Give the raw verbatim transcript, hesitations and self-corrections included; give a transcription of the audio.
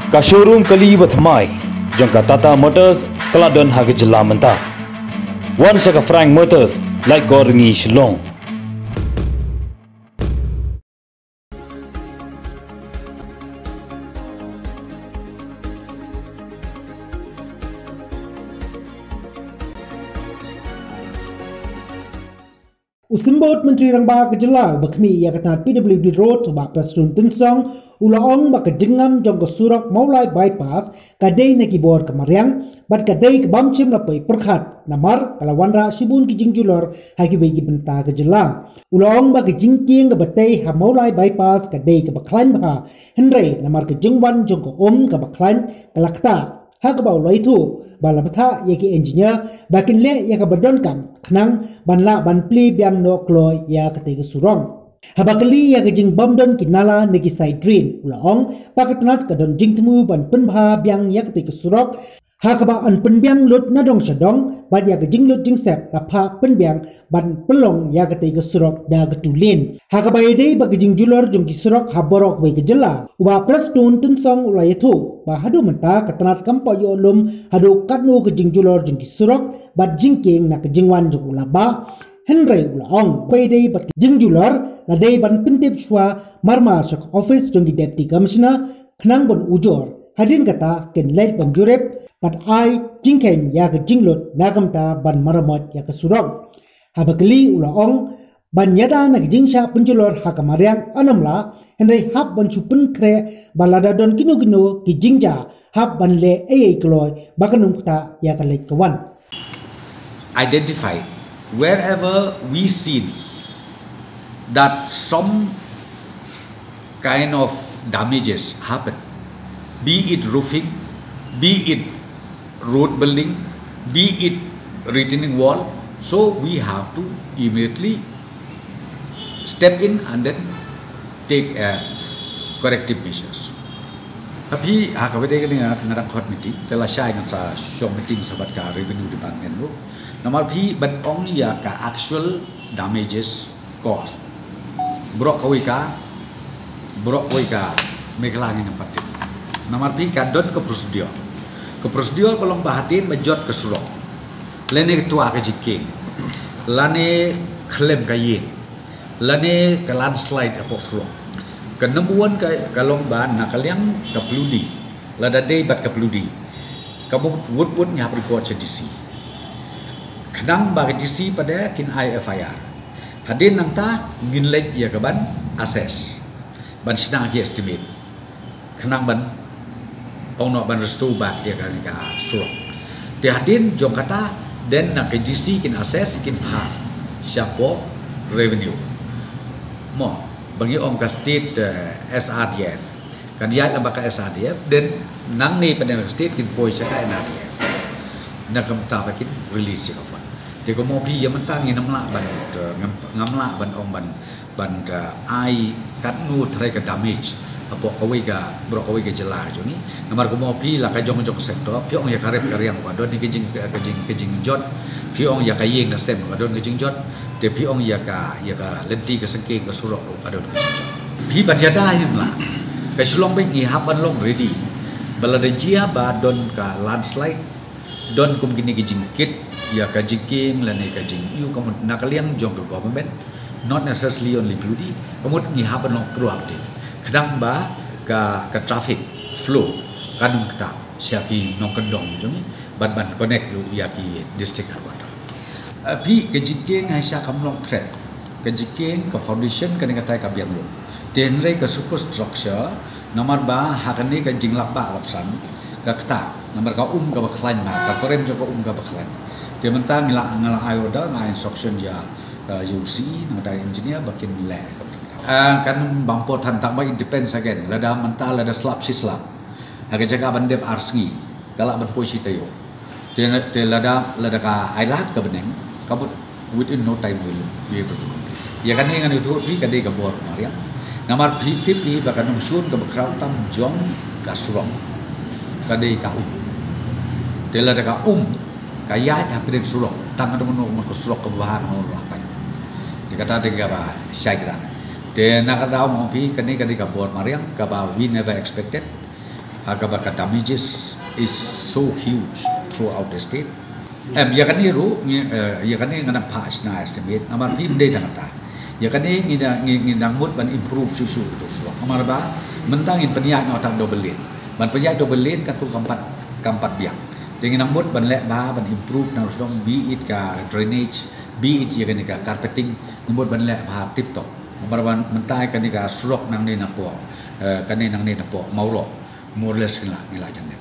Ka showroom kali ba thymmai jong ka Tata Motors ka la don ha ka jylla mynta. Wan sha ka Frank Motors, Laitkor Rngi, Shillong. U Symbud Myntri Rangbah ka jylla uba khmih ïa ka tnat P W D Road, u Bah Prestone Tynsong, u la ong ba ka jingngam jong ka surok Mawlai Bypass ka dei na ki bor ka mariang bad ka dei ka bym shym la poi pyrkhat, namar ka la wanrah shibun ki jingjulor ha kiwei ki bynta ka jylla. U la ong ba ka jingkieng kaba tei ha Mawlai Bypass ka dei kaba khlaiñ bha, hynrei namar ka jingwan jong ka um kaba khlaiñ ka la ktah. Ha kaba u la ïathuh ba la bthah ïa ki engineer ba kin leh ïa kaba donkam khnang ban lah ban plie biang noh kloi ïa katei ka surok. Haba kylli ïa ka jingbym don ki nala ne ki side drain, u la ong ba ka tnat ka don jingthmu ban pynbha biang ïa katei ka surok, ha kaba yn pynbiang lut na dong sha dong, bad ïa ka jinglut jingsep la phah pynbiang ban pynlong ïa katei ka surok da ka two lane. Ha kaba ïadei bad ka jingjulor jong ki surok ha baroh kawei ka jylla, u Bah Prestone Tynsong u la ïathuh ba haduh mynta ka tnat kam pat ïoh lum haduh katno ka jingjulor jong ki surok bad jingkieng na ka jingwan jong u Lahbah. Hynrei u la ong ba ïadei bad ka jingjulor, la dei ban pyntip shuwa marmar sha ka office jong ki Deputy Commissioner khnang ban ujor. Hadien kata kin leit ban jurip bad ai jingkheiñ ïa ka jinglut na ka bynta ban maramot ïa ka surok. Haba kylli, u la ong ban ïada na ka jingshah pynjulor ha ka mariang ym lah, hynrei hap ban shu pynkhreh ba lada don kino kino ki jingjia, hap ban leh ei ei kloi ba kan ym ktah ïa ka leit ka wan. Identify wherever we seen that some kind of damages happen, be it roofing, be it road building, be it retaining wall. So we have to immediately step in and then take, uh, corrective measures. Tapi ha kaba ïadei kane nga, nga dang khot meeting, te lashai ngan sa shong meeting sa bad ka revenue department ruh. Namar phi ban ong ïa ka actual damages cause. Baroh kawei ka, baroh kawei ka Meghalaya ngin ym pat tip. Namar phi ka don ka procedure. Ka procedure ka long ba hadien ba jot ka surok, lane ka twa ka jingkieng, lane khlem ka ïing, lane ka landslide hapoh surok. Ka number one ka, ka long ba na ka liang ka pylli, lada dei bad ka pylli, ka mut wut wut ngi hap report sha D C. Khnang ba ka D C pat de kin ai F I R. Hadien nangta ngin leit ïa ka ban assess, ban shna ki estimate, khnang ban ong noh ban restore back ïa ka, ka surok. Te hadien jong kata, then na ka D C kin assess, kin phah shapoh revenue. Mo, ba ngi ong ka state, eh, S R D F. Kan ïaid lyngba ka S R D F, then nangne pat na ka state kin poi sha ka N R D F. Na ka bynta ba kin release ïa ka fund. Te kumno phi, ïa mynta ngin ym lah ban, eh, ngam, ngam lah ban ong ban, ban, eh, ai katno trai ka damage hapoh kawei ka, baroh kawei ka jylla jong ngi. Namar kumno phi, la ka jong jong sector, phi ong ïa ka rep ka riang ka don ka jing, ka jing, ka jingjot. Phi ong ïa ka ïing ka sem ka don ka jingjot. Te phi ong ïa ka, ïa ka lynti ka syngkien ka surok ka don ka jingjot. Phi ban ïada hi, ym lah. Ka Shillong Bank ngi hap ban long ready ba lada jia ba don ka landslide, don kum kine ki jingkit ïa ka jingkieng lane ka jingïoh, ka mut na ka liang jong ka government, not necessarily only pylli, ka mut ngi hap ban long proactive. Khnang ba ka, ka traffic flow kan ym ktah sha ki nongkyndong jong ngi, ban, ban connect ruh ïa ki district headquarter. Eh, phi, ka jingkieng ha sha kam long threat. Ka jingkieng, ka foundation kane katai ka biang lut. Te hynrei ka superstructure, namar ba ha kane ka jinglap ba lap san, ka ktah, namar ka um kaba khlaiñ ma, ka current jong ka um kaba khlaiñ. Te mynta ngi la, nga la ai order, nga ai instruction ïa, eh, ïa u C E, nangta engineer, ba kin leh ka bynta. Eh, kan bam por than tang ba it depends again, lada mynta lada slap shi slap. Ha ka jaka ban dep ar sngi, ka lah ban poi shi taïew. Te, te lada, lada ka ai lad ka bneng, ka mut within no time will be able to complete. Ïa kane ngan ïathuh phi ka dei ka bor mariang. Namar phi tip hi ba ka nongshun kaba khraw tam jong ka surok ka dei ka um. Te lada ka um ka ïaid hapdeng surok, tang ka dei mano mano ka surok kaba bha, mano la pait. Te kata dei kaba shai kyrang. Te na ka daw mo phi, kane ka dei ka bor mariang kaba we never expected. Ha kaba ka damages is so huge throughout the state. Em, ïa kane ruh, ngi, eh, ïa kane nga nang phah shna estimate, namar phim dei tang kata. Ïa kane ngi da, ngi, ngi nang mut ban improve shuh shuh tu surok. Namar ba, mynta ngin pynïaid noh tang double lane. Ban pynïaid double lane katto kam pat, kam pat biang. Te ngi nang mut ban leh bha, ban improve na u shnong, be it ka drainage, be it ïa kane ka carpeting, ngi mut ban leh bha tip top. Namar ba mynta ïa kane ka surok nangne napoh, eh, kane nangne napoh Mawroh, more or less ngi la, ngi la jan leh.